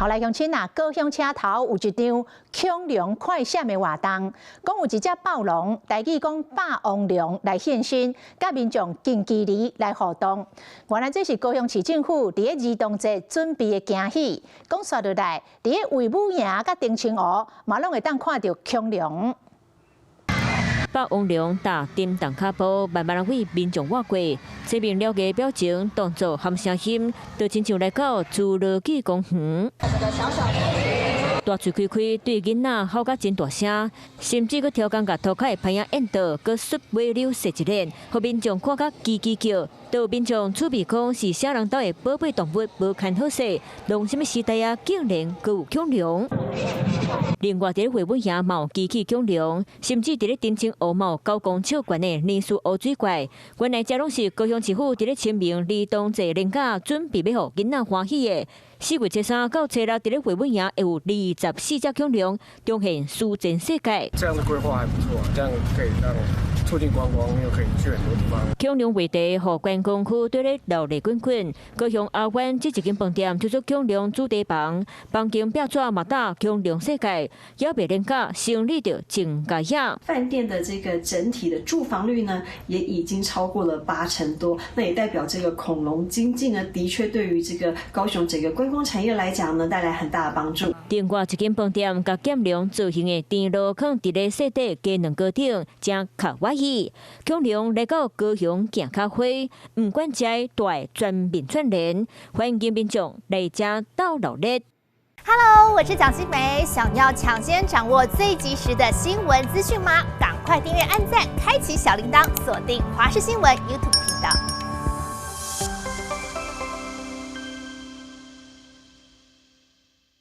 好來，鄉親啊，高雄車頭有一場恐龍快閃的活動，講有一隻暴龍，台語講霸王龍來現身，佮民眾近距離來互動。原來這是高雄市政府佇咧兒童節準備的驚喜。講煞落來，佇咧衛武營佮澄清湖，嘛攏會當看著恐龍。霸王龍踏沉重跤步，慢慢仔為民眾倚過，這面了解表情，動作含聲音，就親像來到侏羅紀公園。大喙開開，對囡仔吼甲真大聲，甚至閣刁工共塗跤的棚仔按倒，閣摔尾溜踅一輪，予民眾看甲吱吱叫。都有民眾趣味講是啥人兜的寶貝動物無牽好勢，攏啥物時代啊，竟然閣有恐龍。另外，佇咧衛武營嘛有機器恐龍，甚至佇咧澄清湖嘛有9公尺懸的尼斯湖水怪。原來這攏是高雄市府佇咧清明兒童節連假準備欲予囡仔歡喜的。4月初三到初六，佇咧衛武營會有24隻恐龍重現史前世界。這樣的規劃還不錯，這樣可以讓促進觀光，又可以去很多地方。恐龍話題，予觀光區對咧熱鬧滾滾。高雄阿灣這一間飯店推出恐龍主題房，房間壁紙嘛貼恐龍世界，猶未連假生意就真佳呀。飯店的這個整體的住房率呢，也已經超過了8成多，那也代表這個恐龍經濟呢，的確對於這個高雄整個觀光產業來講呢，帶來很大的幫助。另外一間飯店，共劍龍造型的甜露囥佇咧雪地雞卵糕頂，誠卡哇伊。恐龍來到高雄行較花，毋管遮大全面串聯，歡迎民眾來遮鬥鬧熱。 Hello，我是蔣新梅，想要搶先掌握最及時的新聞資訊嗎？趕快訂閱、按讚、開啟小鈴鐺，鎖定華視新聞 YouTube 頻道。